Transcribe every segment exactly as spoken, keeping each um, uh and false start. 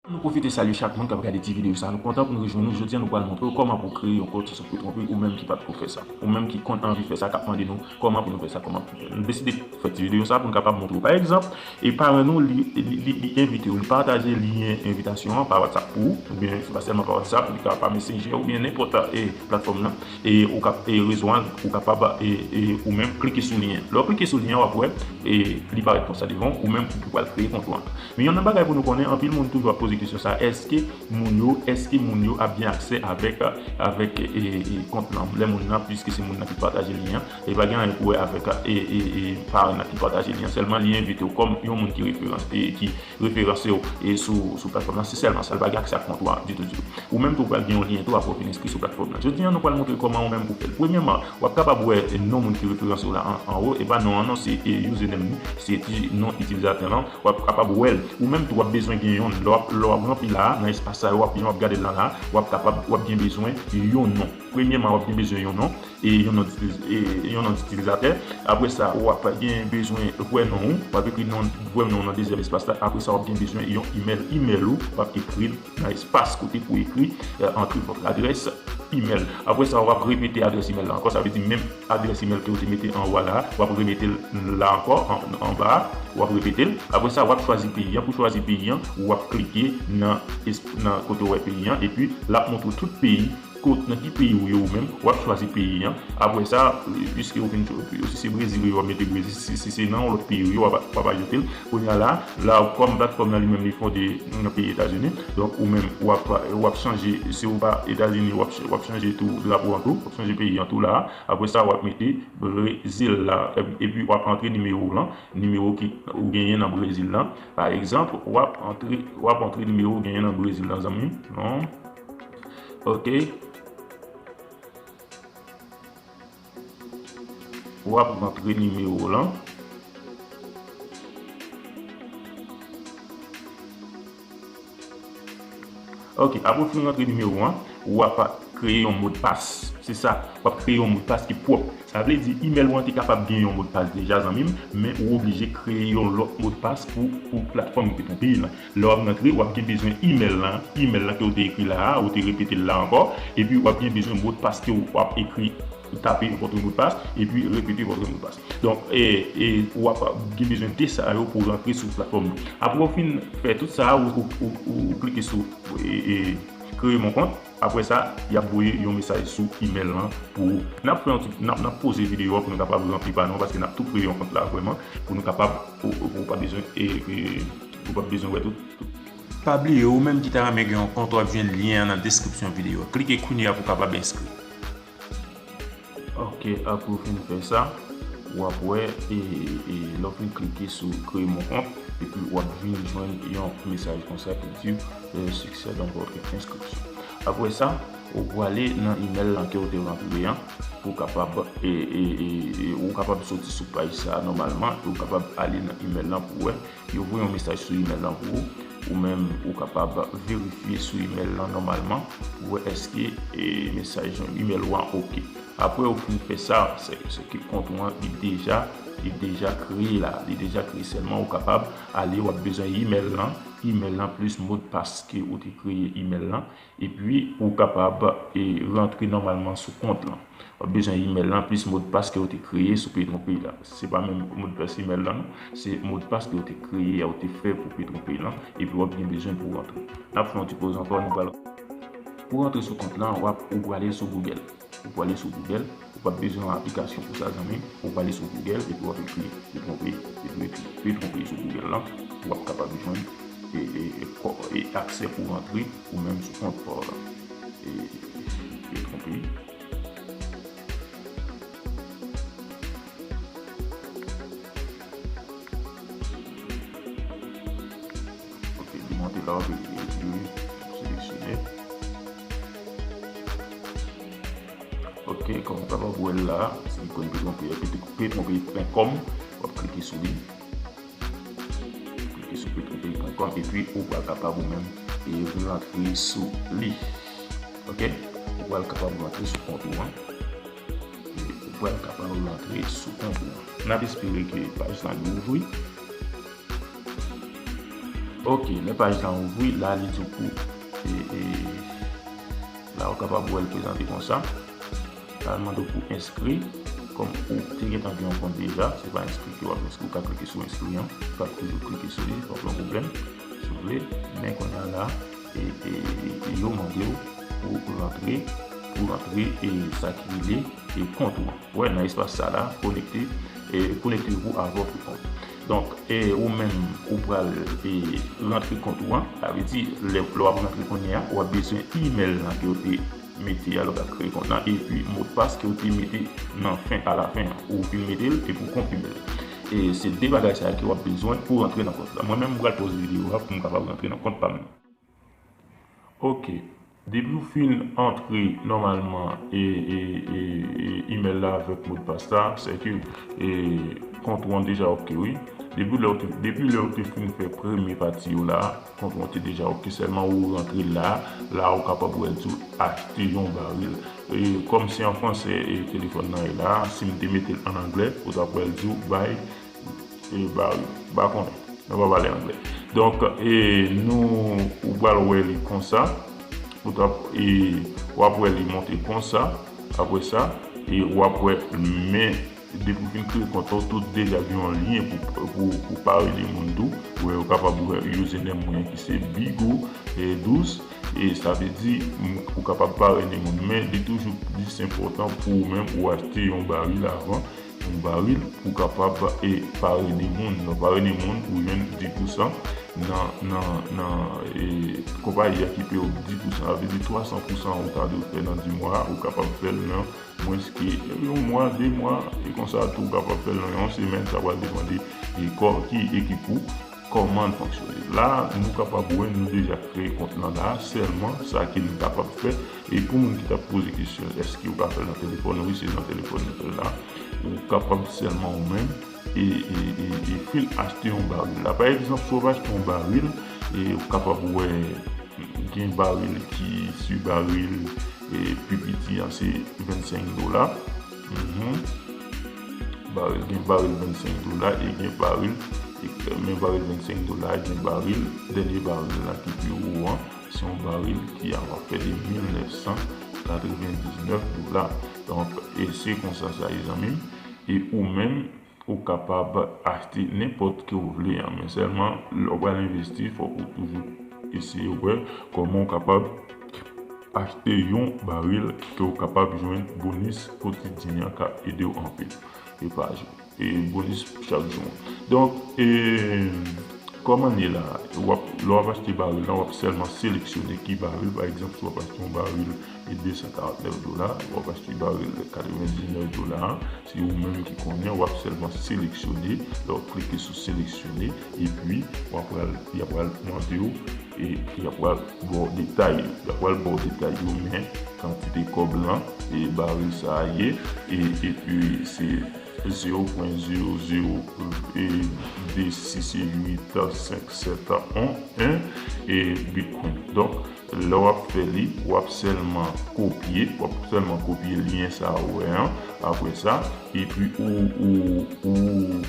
Nou pwofite salye chak moun k ap gade ti videyo sa. Nou kontan pou nou rejwenn nou. Jodi a, nou pral montre w kòman pou w kreye yon kont sou Petronpay, ou menm ki pa t ko fè sa. Ou menm ki konn anvi fè sa, k ap mande nou kòman pou nou fè sa, kòman pou nou fè. Nou deside fè ti videyo sa pou nou kapab montre w. Pa egzanp, e paran nou, li, li, li, li envite w, li pataje lyen envitasyon an pa WhatsApp pou ou, oubyen se pa sèlman pa WhatsApp, li ka pa Messenger oubyen nenpòt, e, platfòm nan. E ou kap, e, rezo a, ou kapab, e, e, ou menm klike sou lyen an. Lè w klike sou lyen an, w ap wè, e, li parèt konsa devan w, ou menm ki pral kreye kont ou an. Men youn nan bagay pou nou konnen, anpil moun toujou ap poze kesyon sa, èske moun yo, èske moun yo ap gen aksè avèk, avèk, e, e, kont lan, lè moun nan, piske se moun nan ki pataje lyen an, e pa gen anyen pou wè avèk, e, e, e, paran nan ki pataje lyen an, sèlman li envite w kòm yon moun ki referans, e, ki referanse w, e, sou, sou platfòm nan, se sèlman sa, li pa gen aksè ak kont ou a ditou, ditou. Ou menm tou, ou pral gen yon lyen tou apre w fin enskri sou platfòm nan. Jodi a, nou pral montre kòman ou menm pou fè l. Premyèman, w ap kapab wè non moun ki referanse w la an, anwo, e pa non an non, se, e, username li, se ti non itilizatè lan, w ap kapab wè l. Ou menm tou, w ap bezwen gen yonn. Lè w ap, lè w ap ranpli la, nan espas sa yo, w ap, jan w ap gade l lan la, w ap kapab, w ap gen bezwen yon non. Premyèman, w ap gen bezwen yon non, e yon non d'itiliz-, e yon non itilizatè. Apre sa, w ap gen bezwen vrè non ou, w ap ekri non, vrè non w nan dezyèm espas la. Apre sa, w ap gen bezwen yon imèl, imèl ou, w ap ekri l nan espas kote pou ekri, e, entrer votre adresse email. Apre sa, w ap repete adrès email la ankò. Sa vle di menm adrès email ke w te mete anwo a la, w ap remete l la ankò, an, anba a, w ap repete l. Apre sa, w ap chwazi peyi an. Pou chwazi peyi an, w ap klike nan es-, nan kote w wè peyi an, epi l ap montre w tout peyi, kot, nan ki peyi w ye ou menm, w ap chwazi peyi an. Apre sa, piske ou fin, si se Brezil ou ye, w ap mete Brezil. Si, si se nan yon lòt peyi ou ye, w ap, w ap ajoute l. Kounye a la, la, kòm platfòm nan li menm li fonde nan peyi Etazini, donk ou menm, w ap, w ap chanje, si ou pa Etazini, w ap, w ap chanje tou drapo an tou, w ap chanje peyi an tou la. Apre sa, w ap mete Brezil la, e-, epi w ap antre nimewo w lan, nimewo ki ou genyen nan Brezil lan. Pa egzanp, w ap antre, w ap antre nimewo w genyen nan Brezil lan, zanmi. Non. Ok. W ap rantre nimewo w lan. Ok, apre w fin rantre nimewo w an, w ap kreye yon modpas. Se sa, w ap kreye yon modpas ki pwòp. Sa vle di, imèl ou an te kapab gen yon modpas deja, zanmi m, men ou oblije kreye yon lòt modpas pou, pou platfòm Petronpay lan. Lè w ap rantre, w ap gen bezwen imèl lan, imèl lan ke w te ekri la a, ou te repete l la ankò, epi w ap gen bezwen modpas ke w ap ekri, taper votre mot de passe, epi repete votre mot de passe. Donk, e, e, w ap gen bezwen de sa yo pou rantre sou platfòm nan. Apre w fin fè tout sa, ou, ou, ou, ou klike sou, e, e, créer mon compte. Apre sa, y ap voye yon mesaj sou imèl lan pou ou. N ap fè yon ti, n ap, n ap poze videyo a pou nou kapab ranpli pa nou, paske n ap tou kreye yon kont la vrèman, pou nou kapab, ou, ou, ou pa bezwen, e, e, ou pa bezwen wè tout. Pa bliye, ou menm ki ta renmen gen yon kont, w ap jwenn lyen an nan deskripsyon videyo a. Klike kounye a pou w kapab enskri. Ok, apre w fin fè sa, w ap wè, e, e, lè w fin klike sou créer mon compte, epi w ap vin jwenn yon mesaj konsa ki di, e, succès dans votre inscription. Apre sa, ou prale nan imèl lan ke w te rantre an, pou w kapab, e, e, e, e, ou kapab soti sou paj sa a nòmalman, e ou kapab ale nan imèl lan pou w wè, yo voye yon mesaj sou imèl lan pou ou, ou menm ou kapab verifye sou imèl lan nòmalman, pou wè èske, e, mesaj imèl ou an ok. Apre ou fin fè sa, se, se ke kont ou an, li deja, li deja kreye la, li deja kreye, sèlman ou kapab ale, w ap bezwen imèl lan, imèl lan plis modpas ke ou te kreye imèl lan, epi ou kapab, e, rantre nòmalman sou kont lan. W ap bezwen imèl lan plis modpas ke w te kreye sou Petronpay la. Se pa menm modpas imèl lan, non. Se modpas ke w te kreye a, w te fè pou Petronpay lan, epi w ap gen bezwen pou w rantre. N ap fè yon ti poz ankò, nou pral. Pou rantre sou kont lan, w ap, ou prale sou Google. Ou prale sou Google, ou p ap bezwen yon aplikasyon pou sa, zanmi. Ou prale sou Google, epi w ap ekri Petronpay, epi w ekri Petronpay sou Google lan, w ap kapab jwenn, e, e, e, kò, e aksè pou rantre ou menm sou kont pa w la. E, Petronpay. Ok, li monte la, w ap ekri seleksyone. Ok, kòm w kapab wè l la, se ikòn Petronpay, petronpay pwen kòm, w ap klike sou li. Klike sou petronpay pwen kòm, epi ou pral kapab ou menm, e, rantre sou li. Ok? Ou pral kapab rantre sou kont ou an. E, ou pral kapab rantre sou kont ou an. N ap espere ke paj la li ouvri. Ok, lè paj la ouvri, la li di w pou e, e, la ou kapab wè l prezante konsa. La l mande w pou enskri, kòm ou te gentan gen yon kont deja, se pa enskri ke w ap enskri, ou ka klike sou enskri an, ou ka toujou klike sou li, pa pran pwoblèm, si w vle, men kounye a la, e, e, e yo mande w pou rantre, pou rantre e sa ki rele e kont ou an. Wè, nan espas sa la, konekte, e, konekte ou avè w pou kont. Donk, e, ou menm, ou pral e, rantre kont ou an. Sa vle di, lè, lè w ap rantre kounye a, w ap bezwen imèl lan ke w te mete a lè w t ap kreye kont lan, epi modpas ke w te mete nan fen, alafen an. Ou vin mete l, epi w konfime l. E se de bagay sa a ke w ap bezwen pou rantre nan kont la. Mwen menm, m pral poze videyo a pou m kapab rantre nan kont pa m nan. Ok. Depi w fin antre nòmalman e, e, e, e imèl la avèk modpas la, sèke e, kont ou an deja ok, wi. Depi lè w te, depi lè w te fin fè premye pati yo la, kont ou an te deja ok, sèlman ou rantre la, la ou kapab wè l di w achte yon baril. E, kòm se an fransè e telefòn nan ye la, si m te mete l an anglè, ou t ap wè l di w bay e, ba, ba konnen. Nou pa pale anglè. Donk, e, nou, ou pral wè li konsa. Ou t ap, e, w ap wè li monte konsa. Apre sa, e, w ap wè, men, depi w fin kreye kont ou, tout deja gen yon lyen pou, pou, pou parene moun tou. Ou wè, ou kapab wè username mwen ki se Bigo, e, douz. E sa vle di, m, ou kapab parene moun. Men, li toujou plis enpòtan pou ou menm, ou achte yon baril avan. Yon baril pou kapab e parene moun. Nan parene moun, ou jwenn dis pousan nan, nan, nan e, konpayi a ki peye w dis pousan. Sa vle di twa san pousan ou ta dwe fè nan di mwa a, ou kapab fè l nan mwens ke yon mwa, de mwa, e konsa tou ou kapab fè l nan yon semèn, sa pral depann de e kò, ki ekip ou, kòman l fonksyone. La, nou kapab wè, nou deja kreye kont lan la, sèlman sa ke nou kapab fè, e pou moun ki t ap poze kesyon, èske ou ka fè l nan telefòn? Wi, se nan telefòn nou fè l la. Ou kapab sèlman ou menm e, e, e, e fin achte yon baril la. Pa egzanp, si w ap achte yon baril, e ou kapab wè gen baril ki si baril e pi piti an se vennsenk dola. Mhm. Baril, gen baril vennsenk dola e gen baril, e, men baril vennsenk dola, gen baril, dènye baril la ki pi wo an, se yon baril ki ap fè de mil nèf san katrevendiznèf dola. Donk, e se konsa sa ye, zanmi m. E ou menm, ou kapab achte nenpòt ke ou vle an, men sèlman, lè w pral envesti, fòk ou toujou eseye wè kòman ou kapab achte yon baril ke w kapab jwenn bonis kotidyen an k ap ede w anpil. E pa jou. E bonis chak jou. Donk, e, kòman l ye la? W ap, lè w ap achte baril la, w ap sèlman seleksyone ki baril. Pa egzanp, si w ap achte yon baril e de san karant nèf dola, w ap achte baril katrevendiznèf dola a, se ou menm ki konnen, w ap sèlman seleksyone, lè w klike sou seleksyone, epi w ap pral, y ap pral mande w, e y ap pral ba w detay yo, y ap pral ba w detay yo, men kantite kòb lan, e baril sa a ye, e, epi se zewo pwen zewo zewo de sis uit senk sèt en, e Bitcoin. Donk, lè w ap fè li, w ap sèlman kopye, w ap sèlman kopye lyen sa a ou wè an, apre sa, epi ou, ou, ou,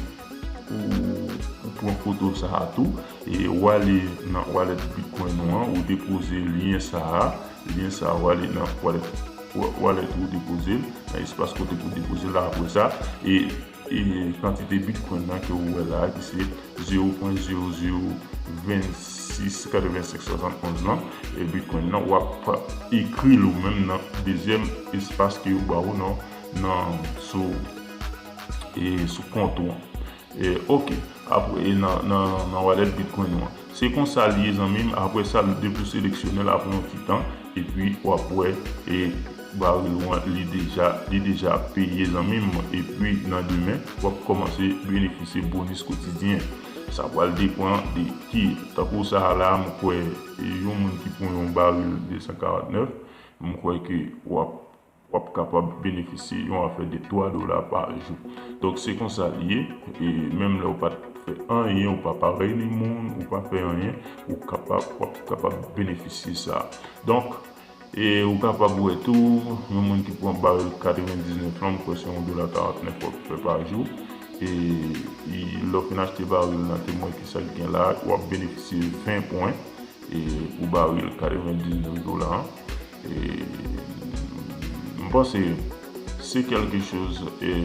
ou, ou pran foto sa a tou, e w ale nan wallet Bitcoin ou an, ou depoze lyen sa a, lyen sa a, w ale nan wallet, wa-, wallet ou depoze l, nan espas kote pou depoze l la, apre sa, e, e kantite Bitcoin nan ke ou wè la a, ki se zewo pwen zewo zewo vennsis katrevensenk swasannonz lan, e Bitcoin nan, w ap ekri l ou menm nan dezyèm espas ke yo ba ou nan, nan, sou, e sou kont ou an. E, ok. Apre, e nan, nan, nan wallet Bitcoin ou an. Se konsa l ye, zanmi m. Apre sa, depi w seleksyone l, apre yon ti tan, epi w ap wè, e baril ou an, li deja, li deja peye, zanmi m. Epi, nan demen, w ap kòmanse benefisye bonis kotidyen. Sa pral depann de ki, tankou sa a la, m kwè, e yon moun ki pran yon baril de san karant nèf, m kwè ke w ap w ap kapab benefisye yon afè de twa dola pa jou. Donk, se konsa l ye, e menm lè w pa t fè anyen, ou pa parene moun, ou pa fè anyen, ou kapab, w ap kapab benefisye sa. Donk, e ou kapab wè tou, yon moun ki pran baril katrevendiznèf lan, m kwè se yon dola karantnèf w ap fè pa jou. E, e lè w fin achte baril nan, te mwen ki sa k gen la, w ap benefisye ven pwen e, pou baril katrevendiznèf dola an. E, m panse se kèlke choz e,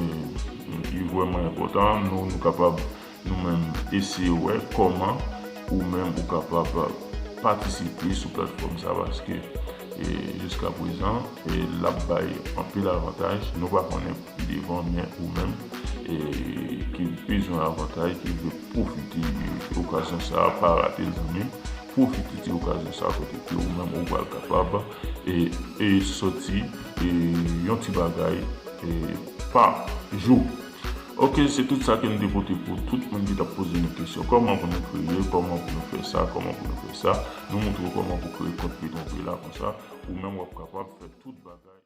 ki vrèman enpòtan. Nou, nou kapab nou menm eseye wè kòman ou menm ou kapab patisipe sou platfòm sa, paske e, jiska prezan e, l ap bay anpil avantaj. Nou pa konnen pi devan, men ou menm e, ki bezwen avantaj, ki vle pwofite e, okazyon sa, pa rate l, zanmi m. Pwofite ti okazyon sa kote ke ou menm ou pral kapab e, e sòti e, yon ti bagay e, pa jou. Ok, se tout sa ke m te pote pou tout moun ki t ap poze nou kesyon. Kòman pou nou kreye, kòman pou nou fè sa, kòman pou nou fè sa. Nou montre w kòman pou kreye kont Petron Pay la konsa. Ou menm w ap kapab fè tout bagay.